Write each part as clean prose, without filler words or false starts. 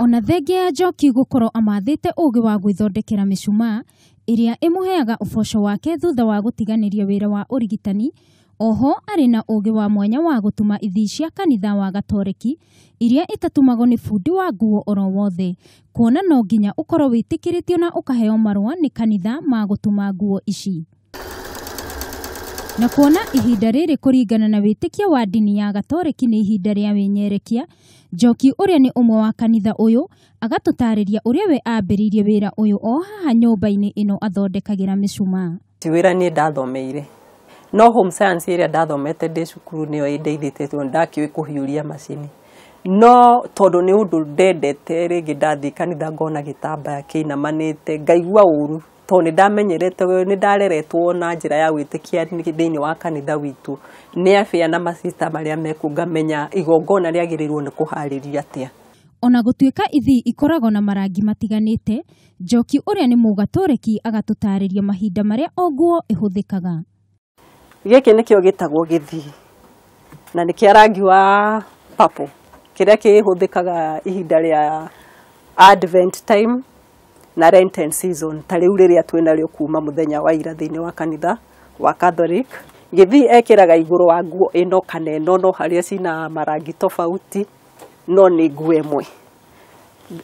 Ona thengia ya Njoki gũkorwo amathĩte ũgĩ wa gwĩthondekera mĩcumaa ĩrĩa ĩmũheaga ũboco wake thutha wa gũtiganĩria wĩra wa ũrigitani, oho arĩ na ũgĩ wa mwanya wa gũtuma ithii cia kanitha wa Gatoreki iria itatumagwo nĩ bundi wa nguo oro wothe, kuona no nginya ũkorwo wĩtĩkĩrĩtio na ũkaheo marũa nĩ kanitha ma gũtuma nguo ici. Na kuona ihinda rĩrĩ kũringana na wĩtĩkio wa ndini ya Gatoreki nĩ ihinda rĩa wĩnyerekia, Njoki ũrĩa nĩ ũmwe wa kanitha ũyũ agatũtarĩria ũrĩa we ambĩrĩirie wĩra ũyũ o haha nyũmba-inĩ ĩno athondekagĩra mĩcumaa. Ti wĩra niĩ ndathomeire, no home science ĩrĩa ndathomete ndĩ cukuru nĩyo ĩndeithĩtie tondũ ndakĩũĩ kũhiũria macini. No tondũ nĩ ũndũ ndendete rĩngĩ ndathiĩ kanitha ngona gĩtambaya kĩinamanĩte ngaigua ũru tondũ nĩ ndamenyerete, nĩ ndareretwo na njĩra ya gwĩtĩkia thĩinĩ wa kanitha witũ nĩ abĩa na macista marĩa mekuo, ngamenya igongona rĩagĩrĩirwo nĩ kũharĩrio atĩa. Ona gũtuĩka ithii ikoragwo na marangi matiganĩte, Njoki ũrĩa nĩ mũgatoreki agatũtarĩria mahinda marĩa o nguo ĩhũthĩkaga. Gĩkĩ nĩkĩo gĩtagwo gĩthii na nĩ kĩa rangi wa purple kĩrĩa kĩhũthĩkaga ihinda rĩa Advent time na Lenten season ta rĩu rĩrĩa twĩnarĩo kuma mũthenya wa ira thĩinĩ wa kanitha wa Catholic. Gĩthii ekĩraga igũrũ wa nguo ĩno kana ĩno, no harĩa cina marangi tofauti no nĩ nguo ĩmwe.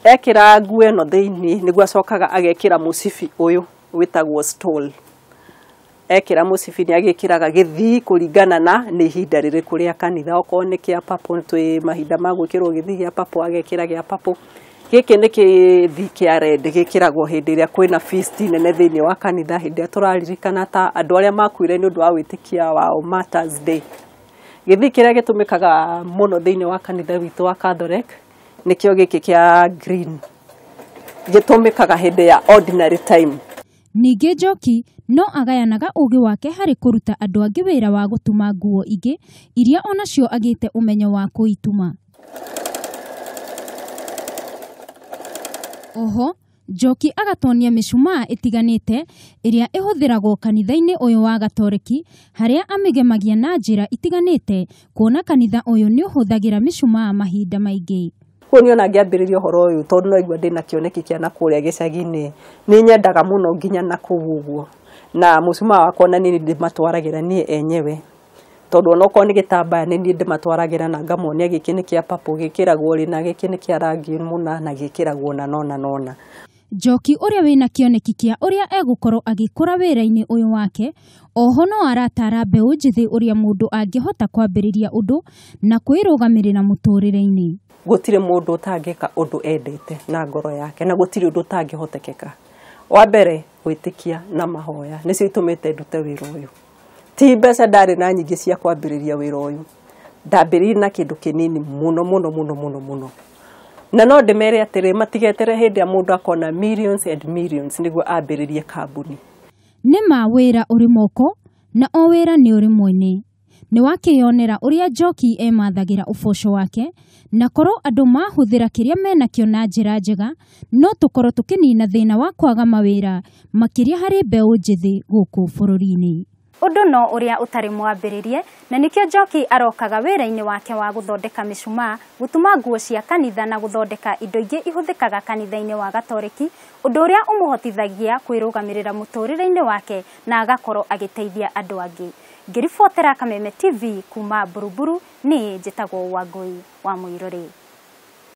Ekĩra nguo ĩno thĩinĩ nĩguo acokaga agekĩra mũcibi ũyũ wĩtagwo stole. Ekĩra mũcibi nĩ agĩkĩraga gĩthii kũringana na nĩ ihinda rĩrĩkũ rĩa kanitha, okorwo nĩ kĩa purple twĩ mahinda ma gwĩkĩrwo gĩthii gĩa purple agekĩra gĩa purple. Gĩkĩ nĩ gĩthii kĩa red gĩkĩragwo hĩndĩ ĩrĩa kwĩna feast nene thĩinĩ wa kanitha, hĩndĩ ĩrĩa tũraririkana ta andũ arĩa makuire nĩ ũndũ wa wĩtĩkia wao Martyrs Day. Gĩthii kĩrĩa gĩtũmĩkaga mũno thĩinĩ wa kanitha witũ wa Catholic nĩkĩo gĩkĩ kĩa green, gĩtũmĩkaga hĩndĩ ya ordinary time. Ningĩ Njoki no agayanaga ũgĩ wake harĩ kũruta andũ angĩ wĩra wa gũtuma nguo ingĩ iria onacio agĩte ũmenyo wa kũituma. Oho Njoki agatonia mĩcumaa ĩtiganĩte ĩrĩa ĩhũthĩragwo kanitha-inĩ ũyũ wa Gatoreki, harĩa amĩgemagia na njĩra itiganĩte kuona kanitha ũyũ nĩ ũhũthagĩra mĩcumaa mahinda maingĩ. Koguo niĩ ona ngĩambĩrĩria ũhoro ũyũ tondũ no igua ndĩna kĩoneki kĩa na kũrĩa gĩcagi-inĩ, nĩ nyendaga mũno nginya na kũu ũguo, na mũcumaa wakwa ona niĩ ndĩmatwaragĩra niĩ enyewe, tondũ onokorwo nĩ gĩtambaya nĩ niĩ ndĩmatwaragĩra na ngamonia gĩkĩ nĩ kĩa purple gĩkĩragwo rĩ, na gĩkĩ nĩ kĩa rangi mũna na gĩkĩragwo na nona nona. Njoki ũrĩa wĩna kĩoneki kĩa ũrĩa egũkorwo agĩkũra wĩra-inĩ ũyũ wake, oho no aratara mbeũ njĩthĩ ũrĩa mũndũ angĩhota kwambĩrĩria ũndũ na kwĩrũgamĩrĩra mũtũrĩre-inĩ. Gũtirĩ mũndũ ũtangĩka ũndũ endete na ngoro yake na gũtirĩ ũndũ ũtangĩhotekeka. Wa mbere gwĩtĩkia na mahoya nĩcio itũmĩte ndute wĩra ũyũ. Ti mbeca ndarĩ na nyingĩ cia kwambĩrĩria wĩra ũyũ, ndambĩrĩirie na kĩndũ kĩnini mũno mũno mũno mũno mũno. Na no ndĩmere atĩrĩ, matigetere hĩndĩ ĩrĩa mũndũ akona millions and millions nĩguo ambĩrĩrie kambuni. Nĩ ma wĩra ũrĩ moko na o wĩra nĩ ũrĩ mwene. Nĩ wakĩyonera ũrĩa Njoki emathagĩra ũboco wake, na korwo andũ mahũthĩra kĩrĩa menakĩo na njĩra njega, no tũkorwo tũkĩnina thĩna wa kwaga mawĩra makĩria harĩ mbeũ njĩthĩ gũkũ bũrũri-inĩ. Ũndũ no ũrĩa ũtarĩ mwambĩrĩrie, na nĩkĩo Njoki arokaga wĩra-inĩ wake wa gũthondeka mĩcumaa, gũtuma nguo cia kanitha na gũthondeka indo ingĩ ihũthĩkaga kanitha-inĩ wa Gatoreki, ũndũ ũrĩa ũmũhotithagia kwĩrũgamĩrĩra mũtũrĩre-inĩ wake na agakorwo agĩteithia andũ angĩ. Ngĩribotera Kameme TV kuma Buruburu, niĩ njĩtagwo Wangũi wa Mũirũrĩ.